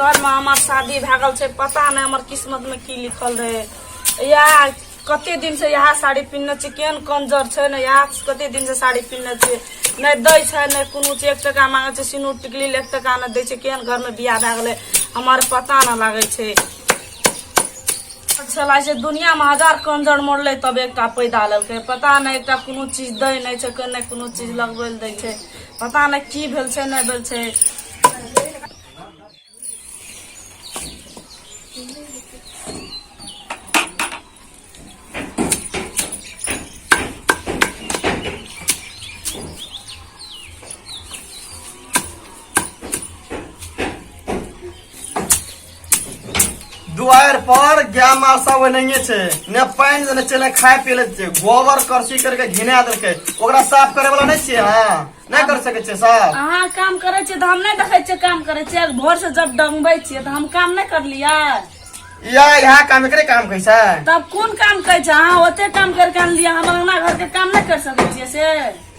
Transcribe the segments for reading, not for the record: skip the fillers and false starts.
घरमे हमर शादी भए गेल छै, पता नहि हमर किस्मतमे की लिखल रहै। इएह कते दिन से इएह साड़ी पिन्हने छी, केहन कंजर छै ने, इएह कते दिन से साड़ी पिन्हने छियै, नहि दै छै नहि कोनो छै, 1 टका मांगै छै सिनूर टिकली 1 टका नहि दै छै। केहन घरमे बियाह भए गेलै हमर पता नहि लागै छै। छला छै दुनियामे 1000 कंजर मरलै तब एकटा पैदा लेलकै, पता नहि एकटा कोनो चीज दै नहि छै, नहि कोनो चीज लगबै लए दै छै, पता नहि की भेल छै नहि भेल छै। दुआर पर गाय माल सब ओनाहिये छै, ने पानि देने छै ने खाय पी ले छै, गोबर करसी करके घिना देलकै, ओकरा साफ करे वाला नहि छियै अहाँ? नहि कर सकै छियै साफ? अहाँ काम करै छियै तऽ हम नहि देखै छियै काम करै छियै, भोर से जब डंगबै छियै तऽ हम काम नहि करलियै? या यहाँ काम एकरे काम कहै छै। तब कोन काम कहै छै? अहाँ ओते काम करके अनलियै, हम अंगना घर के काम नहि कर सकै छियै से?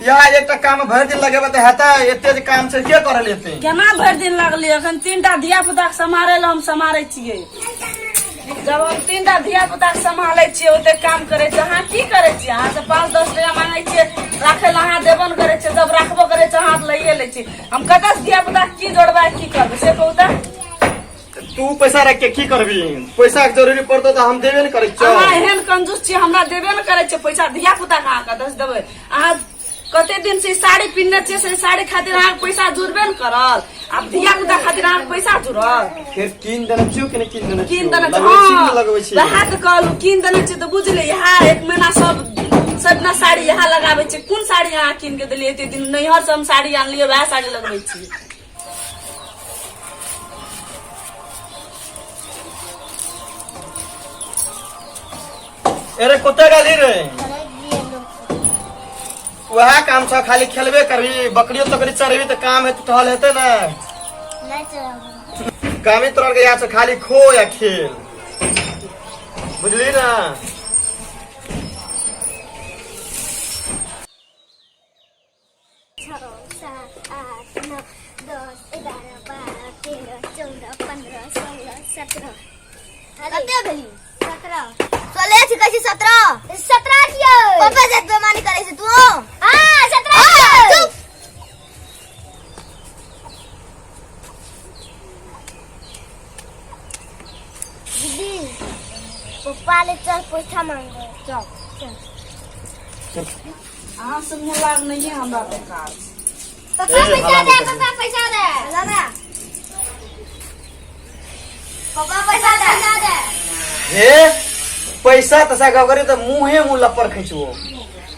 या एकटा काम भरि दिन लगेबै तऽ हेतै? एते जे काम छै के करै लेतै? केना भरि दिन लागलै? अखन 3टा धिया पुता के सम्हारै लए हम सम्हारै छियै, जब हम 3टा धिया पुता के सम्हालै छियै ओते काम करै छियै, अहाँ की करै छियै? अहाँ से 5-10 टका मांगै छियै राखै लए, अहाँ देबो ने करै छियै, जब राखबो करै छियै अहाँ लैये लै छियै। हम कतऽ से धिया पुता के की जोड़बै की करबै से कहू तऽ? तू पैसा रख के की करबी? पैसा के जरूरी पड़तो तऽ हम देबे ने करै छियौ। अहाँ एहन कंजूस छियै, हमरा देबे ने करै छियै पैसा, धिया पुता के अहाँ कतऽ से देबै? अहाँ कते दिन से साड़ी पिन्हने छियै, से साड़ी खातिर अहाँके पैसा जुड़बे ने करल, आब धिया पुता खातिर अहाँके पैसा जुड़ल? फेर कीन देने छियौ कि नहि कीन देने? कीन देने छियै। लगबै छी कि नहि हँ लगबै छी? वएह तऽ कहलहुँ कीन देने छियै तऽ बुझलियै, इएह 1 महीना सब सब दिना साड़ी इएह लगाबै छियै। कोन साड़ी अहाँ कीन के देलियै? एते दिन नैहर से हम साड़ी आनलियै, वएह साड़ी लगबै छियै। अरे कतऽ गेली रे? वएह काम छ, खाली खेलबे करबी, बकरियो तकरी चरेबी तऽ काम हेतै, टहल हेतै ने? कामे तोरा के यहाँ से खाली खो या खेल, बुझली ना? 6 7 8 9 10 11 12 13 14 15 16 17। कते भेली? 17। 16 छी, कहै छी 17। 17 छियै। पप्पा जात बेमानी करै छै तू। हां 17 छियै। चुप। दीदी पप्पा ले चल, पैसा मांगो, चल चल। अहाँ से मुँह लाग नहीं है हमरा बेकार। पप्पा पैसा दे, पप्पा पैसा दे, दादा पप्पा पैसा दे, पैसा दे। हे पैसा तसा गब करी तऽ मुँहे मुँह लप्पर खींचबो,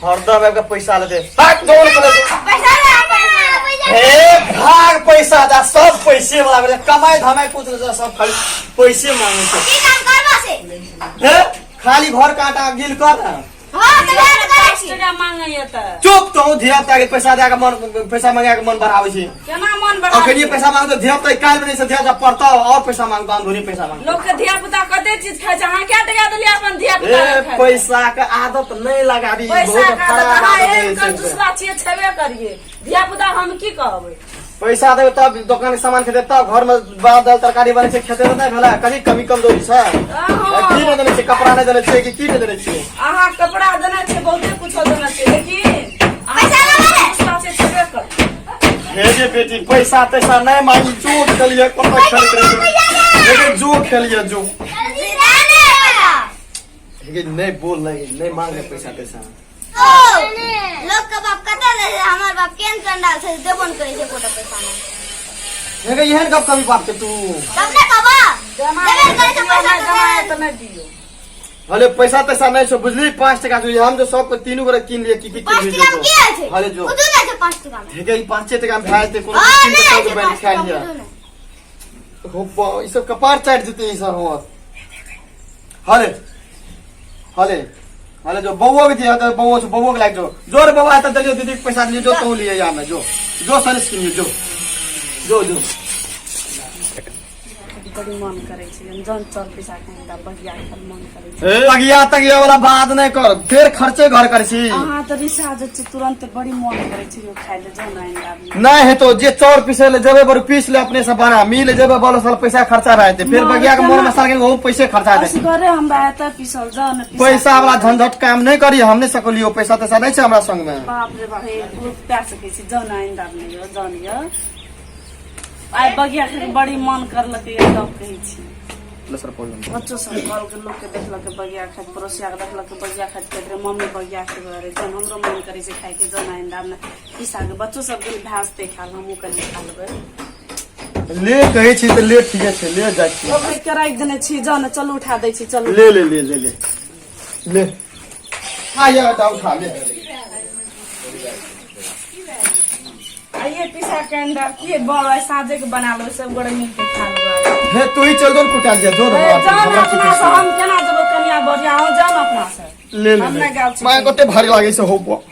हरदम आबि के पैसा लेते भाग दौड़ के लेते। पैसा दे, पैसा दे। हे भाग पैसा दा, सब पैसे वाला भेलै, कमाई धमाई कुछ नहीं, सब खाली पैसे मांगे छै। की काम करबा से? हे खाली घर काटा गिल कर ना। हाँ, तऽ वएह तऽ करै छी। टका मांगैया तऽ चुप तो, धिया पुता के पैसा दे के मन, पैसा मंगा के मन बढ़ाबै छी। केना मन बढ़ा? अखनिये पैसा मांगतो धिया पुता काल्हि में नहीं से धिया पुता पढ़ता और पैसा मांगतो, अंधुनी पैसा मांगतो। लोग के धिया पुता कते चीज खाइ छै, अहाँ क्या टका देलियै अपन धिया पुता ए के खाइ? पैसा के आदत नहीं लगाबी, पैसा बहुत के आदत खराब अहाँ आदत एहन है। कंजूसबा छियै, छेबे करियै, धिया पुता हम की कहबै? पैसा देबै तब दोकान के सामान खेतै, तब घर में बाल दाल तरकारी बनै छै खेतै, तऽ नहि भेलै? कभी कमी कमजोरी छै? अहाँ की नहि देने छियै? कपड़ा नहि देने छियै कि की नहि देने छियै? अहाँ कपड़ा देने छियै, बहुते कुछो देने छियै, लेकिन अहाँ पैसा लेबै ने? कंजूसबा छियै, छेबे करियै। हे जे बेटी, पैसा तैसा नहि मांगी, जो खेलिए कोनो खेलैत रहै, लेकिन जो खेलिए जो। जल्दी दे ने पैसा। लेकिन नहीं बोल, नहीं नहीं मांगे पैसा तैसा। ओ लोग के बाप कते दे छै, हमर बाप केहन चंडाल छै, देबो ने करै छै एकोटा पैसा नहि। हे एहन गप कभी बाप के तू? तब ने कहबा जमा देबे ने करै छै दियौ, पैसा नहि तऽ जमा दे। तऽ नहि दियौ। हले पैसा तैसा नहीं छौ, बुझली? 5 टका छौ, हम जो सबके तीनू गोरे कीन लिए, की की 5 कीन टका में की होइ छै? हले जो। कुछो नहि छै 5 टका में। हे ई 5 टका में भए जेतै कोनो हाँ, कीन के नहि सब छै बैठ 5 खा टका लिअ। कुछो नहि। हो बा, ई सब कपार चाटि जेतै ई सब हमर। हले हले हले जो बौओ के दिया तो बौओ से बौओ के लाग जो जोर बौआ तो दिलियो, दीदी के पैसा दिलियो, जो तू लिए या में जो जो सरिस किनियो, जो जो जो। बड़ी मन करै छै जन चल पैसा के हमरा बगिया खाय मन करै छै। ए बगिया तगिया वाला बात नहि कर, फेर खर्चे घर करै छी। अहाँ तऽ रिसा जाइ छी तुरंत, बड़ी मन करै छै यौ खाय ले, जन आनि लाबी। नहि हेतो, जे चाउर पीसे ले जेबै बड़ पीस ले, अपने से बना मिल जेबै, बोलो साल पैसा खर्चा भए जेतै। फेर बगिया के मोर मसाला के ओहो पैसे खर्चा हेतै। असगरे हमरा हेतै पीसल, जन पीसा। पैसा वाला झंझट काम नहि करी, हम नहि सकलियो, पैसा तैसा नहि छै हमरा संग में। बाप रे बाप, हे बहुत पै सकै छी, जन आनि दाब नहि यौ, जन यौ आइ बगिया खायके बड़ी मन करलकै यौ, तब कहै छी। बच्चो सब घरके लोकके देखलकै बगिया खाइत, पड़ोसियाके देखलकै बगिया खाइत, कहैत रहै मम्मी बगिया खेबै रे, जन हमरो मन करै छै खायके, जन आनि दाब ने पीसाके। बच्चो सब गेल भए जेतै खायल, हमहूँ कनि खा लेबै। ले कहै छी तऽ ले, ठीके छै, ले जाइ छी। ओकरे के राखि देने छी, जन चलू उठा दै छी, चलू। ले ले ले ले ले ले आ या बेटा उठा ले। आइए पीसा के अंदर की बड़ आइ साँझे के बना लेबै, सब गोरे मिल के खा लेबै। हे तू ही चल जोन कुटाल जा जो। ए, जान अपना से हम केना जेबै कनिया बढ़िया हो, जान अपना से ले ले हम नहि गेल छी। माय कते भारी लागै छै हो।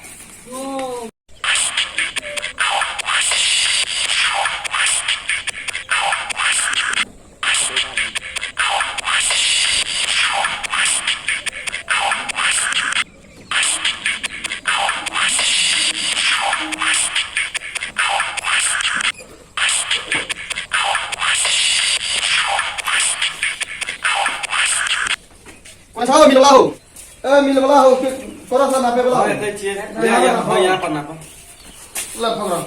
पैसा हो मिलवाला हो, ए मिलवाला हो के थोड़ा सा नापे वाला हो। एतै छियै। ले यहाँ, हाँ, यहाँ पर नापो। ले पकड़ो।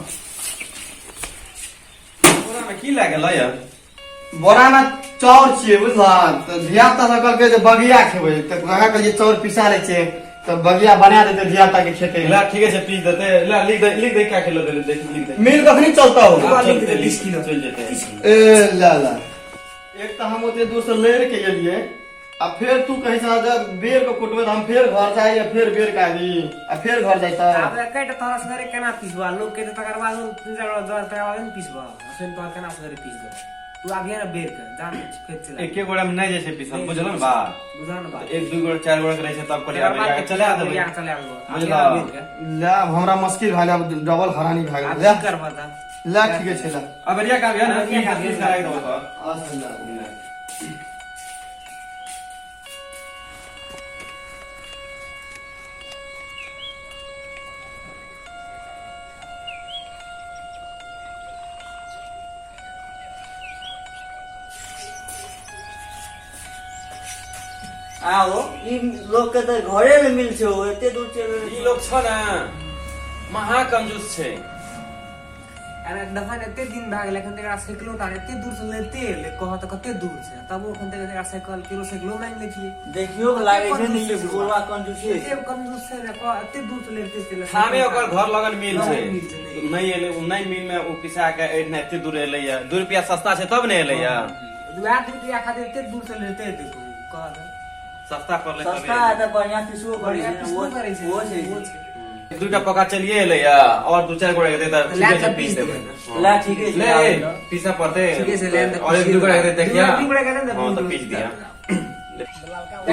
बोरा में की लागल है यार? बोरा में चाउर छियै बुझला, तऽ धिया पुता सब कहलकै जे बगिया खेबै, तऽ अहाँ कहलियै चाउर पिसा लै छियै तऽ बगिया बना देतै, धिया पुता के खेतै। ला ठीके छै, पीस देतै। ला लिख दे, लिख दे क्या किलो देले, देख लिख दे। मिल कखनी चलता हो? आब चलतै, 20 किलो चलि जेतै। ए ला ला, एक तऽ हम ओते दूर से लड़ि के एलियै आ फेर तू कहीं से जब बेर के कुटबै तऽ हम फेर घर जाइ आ फेर बेर के आबी आ फेर घर जाइ तऽ आब एकेटा तोरा सगरे केना पिसबा लोग के, तकर बाद तीन चार गोटा तकर बाद ने पिसबा, फेर तोरा केना सगरे पीस दो, तू आबिया ने बेर के जान फेर चला। एके गोड़ा में नहि जाइ छै पीसल, बुझल ने बात? बुझल ने बात। एक दू गोड़ा चारि गोड़ा के रहै छै तब कहलियै तकर बाद आब चला देबै। बेरिया के चला देबै। बुझल? आबिया ने बेर के। ले आब हमरा मुश्किल भए गेल, आब डबल हरानी भए आब गेल। ले की करबह तऽ? ले ठीके छै ले। अब बेरिया के आबिया ने, बेरिया के आबिया। पीस के राखि देबो तऽ। अच्छा ले। आओ ई लोग के तऽ घरे ने मिल छौ, एते दूर चलि ई लोग छ ने महा कंजूस छै। अरे दफन एते दिन भए गेलै, एखन तक एकरा साइकिलो टा एते दूर से लेते एलै, कह तऽ कते दूर छै, तबो एखन तक एकरा साइकिल केकरो साइकिलो मांगि लै छियै। देखियो के लागै छै ने ई बुढ़वा कंजूसी एते कंजूस छै ने, कह एते दूर से लेते एलै। ठामे ओकर घर लगन मिल छै। मिल छै, नहि। नहि एलै ओ, नहि मिल में ओ पिसा के एहिठिना एते दूर एलै या 2 रुपया सस्ता छै तब ने एलै या। वएह 2 रुपया खातिर एते दूर से लेते देखू कह तऽ। सस्ता पड़लै तबे सस्ता है तऽ बढ़िया पिसबो करै बढ़िया छै ने, पिसबो करै छै, ओहो छै। ओहो छै। दूटा पका चलिए एलै या और दू चारि गोड़ा के दे तऽ लए ठीके छै, तऽ पीस पीस देबै। देबै। ला ठीके छै, ले आबै ए, तऽ। पीसऽ पड़तै। ठीके छै, ले तऽ और एक दू गोड़ा के दे देखिया। दू गोड़ा के दे ने, हाँ तऽ दू पीस दिया। ले।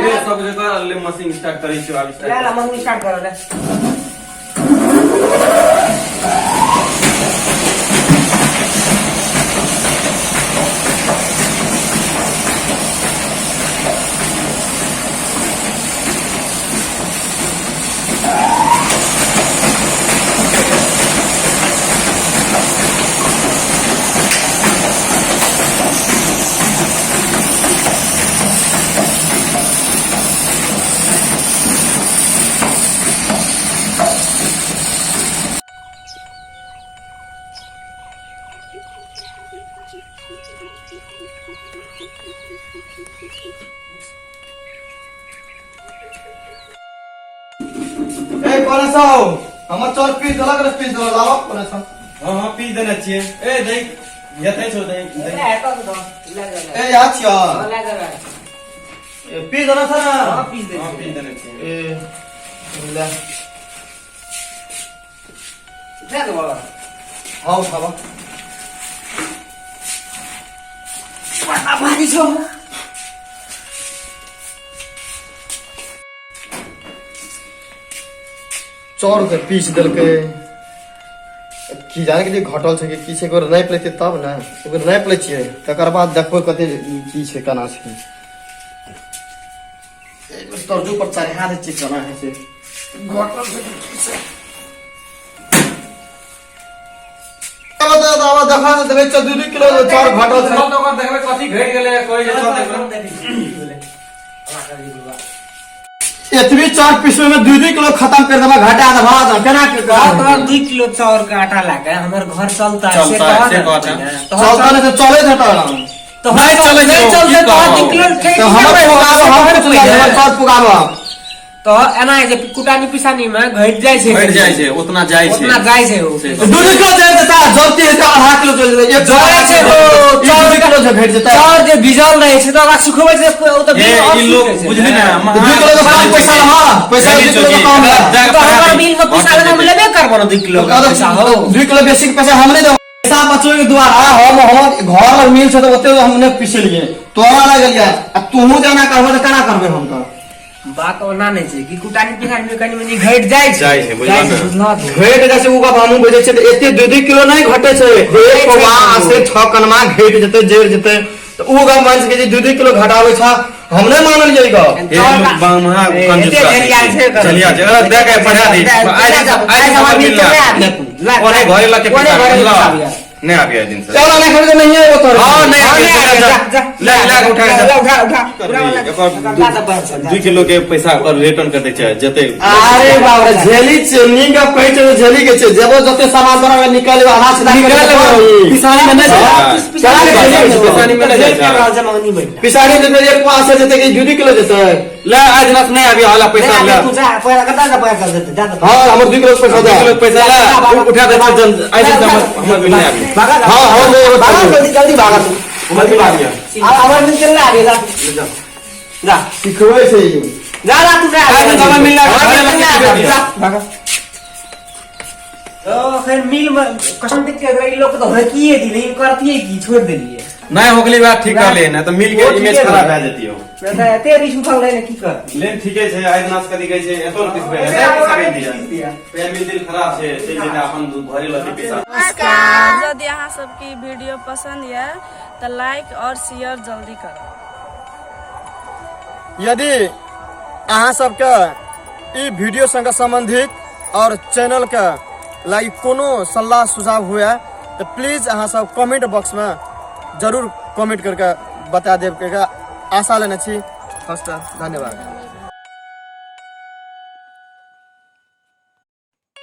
ले सब जगह ले, मशीन स्टार्ट करै छियौ आब ले ला स्टार्ट। मशीन स्टार्ट कर ले। ए कोने सा हो, हमर चाउर पीस देलक रे, पीस देलक, लाओ कोने सा। हाँ हाँ पीस देने छियै। ए दही जतै छौ दही दही। ले एतऽ से दऽ, ले ले ले। ए यहाँ छियो। हाँ, ले ले ले। ए, पीस देना था ना? हाँ, पीस दे। हाँ पीस देने छियै। ए ले। दे देबो। हाँ उठाबो। बड़ा भारी छौ। चाउर के पीस देलकै, की जाने के लिए घटल छै कि की छै, एक बेर नापि लेतै तब ने। एक बेर नापि लै छियै, तकर बाद देखबै कते की छै, केना छै। एक बेर तरजू पर चढ़ा दै छियै, केना होइ छै, घटल छै कि की छै। देखा देबै, 2 किलो चाउर घटल छै। चल तऽ ओकर देखबै कथी घटि गेलै, कहै जे चल देखबै। देखै छी की भेलै। हमरा करी बुआ। एतबी चाउर पिसबै में 2 2 किलो खत्म कर देबा, घटा देबा, तऽ केना के तोहर 2 किलो चाउर के आटा लाके हमर घर चलता है, से चलता कह है, से ने कहत है। पहिने। तोहर चलता नहीं तऽ चलैत हेतौ। तोहर नहीं चलै छै, नहीं चलतै की तोहर कहब? 2 किलो ठेक तऽ हमर पुगाबो, हम कुछ नहीं, हमर चाउर पुगाबो। तो एना है जे कुटानी पिसानी में घटि जाइ छै। घटि जाइ छै, उतना जाइ छै। उतना जाइ छै ओ। से 2 2 किलो चलि जेतै, जलती हेतै, आधा किलो चलि जेतै, एक जरै छै ओ, चाउर 2 किलो जे घटि जेतै। चाउर जे भिजल रहै छै तऽ ओकरा सुखबै छै, ओ तऽ ए, बिल और ई लोग सुखै छै। बुझली ने। 2 किलो के कम पैसा लहा, पैसा 2 किलो के कम लहा। तऽ हमर मिल में पैसा लेना, हम लेबे करबो ने 2 किलो के पैसा हो। 2 किलो बेसी के पैसा हम नहीं देबो। पैसा बचबै के द्वारा हम हमर घर लग मिल छै तऽ ओते हम नहि पिसलियै, तोरा लगलियै आ तूहू जेना करबै तऽ केना करबै हम तऽ? बात ओना नहि छै कि कुटानी पिसानी में कनि मनि घटि जाइ छै। जाइ छै, बुझलह ने? बुझलह तू? घटि जाइ छै ओ गप हमहूँ बुझै छियै, तऽ एते 2 2 किलो नहि घटै छै। एक पौआ से 6 कनमा घटि जेतै, जरि जेतै तऽ ओ गप मानि सकै छी। 2 2 किलो घटाबै छ, हम नहि मानलियै ई गप। ए, लोग महा कंजूस एते झेलिया छै एकर। झेलिया छै। अरे, दे के पढ़ा दी। आइ आइ आइ हमर हमर मिल मिल के नहि आबिहे तू। ला, ओने घरे लके ओने पिसा घरे बुझलह? पिसाबिहे। नहि आबिहे दिन से। चलो, नहि खरीदे नहीं है वो तोरे। हाँ, नहीं हाँ, आबिहे, नहि आबिहे, जा, जा, जा। ले ले के उठा के ले, जा। उठा, उठा। पूरा वाला एकर दा दे पैसा, जा। 2 किलो के पैसा ओकर रिटर्न कर दै छै जते। अरे बाप रे, झेली छै, नीक गप कहै छै जे झेली के छै। जेबो जते सामान तोरा निकाल लेबो, आधा सीधा निकाल लेबो। पिसानी में नहि हाँ। छै। केना के झेली छै? पिसानी में नहि जाइ छै। रहल छै मंगनी बनि। पिसानी जेतै, एक पास से जेतै कि 2 2 किलो जेतै? ले, आज नस नहीं आबी वाला पैसा नहि ले। आबिहे तू, जा, पैसा कता से पैसा देतै, जा दे। हाँ, हमर 2 किलो के पैसा 2 किलो दे। के पैसा ले, उठा दे जल्द। आज से हमर हमर बिल नहीं आबी। भागा जा। हाँ हाँ, ले। भागा, जल्दी जल्दी भागा तू। हमर बिल आबी। आ हमर मिल चल आबि जा। जा। सिखबै छै ई। जा जा तू जा। आज से हमर मिल हमर घरे मिल लके ना आबि, पिसा। जा, भागा। तो फिर मिल में कसम देख के ई लोग तो हकिए दिले, ई करतिए की, छोड़ देलिए। नहीं हो गेली बात ठीक कर ले ना तऽ मिल के ओ इमेज ठीके खराब भेलै। भए जतियो। तऽ एते रिस उठल रहै ने, की करती? लेकिन ठीके छै, आइ दिना से कथी कहै छै, एतो ने पिसबै, एते नहि आगे पिसाबै पीस दिया। दिया। पेड़ मिल दिल खराब छै, चलि जेतै अपन घरे लऽके पिसा। नमस्कार। यदि अहाँ सबके ई वीडियो पसंद यऽ तऽ लाइक और शेयर जल्दी करब। यदि अहाँ सबके ई वीडियो संगे सम्बन्धित और चैनलके लागि कोनो सल्लाह सुझाव हुए तऽ प्लीज अहाँ सब कमेंट बॉक्समे जरूर कमेंट करके बता देब के आशा लेने छी। फर्स्ट धन्यवाद।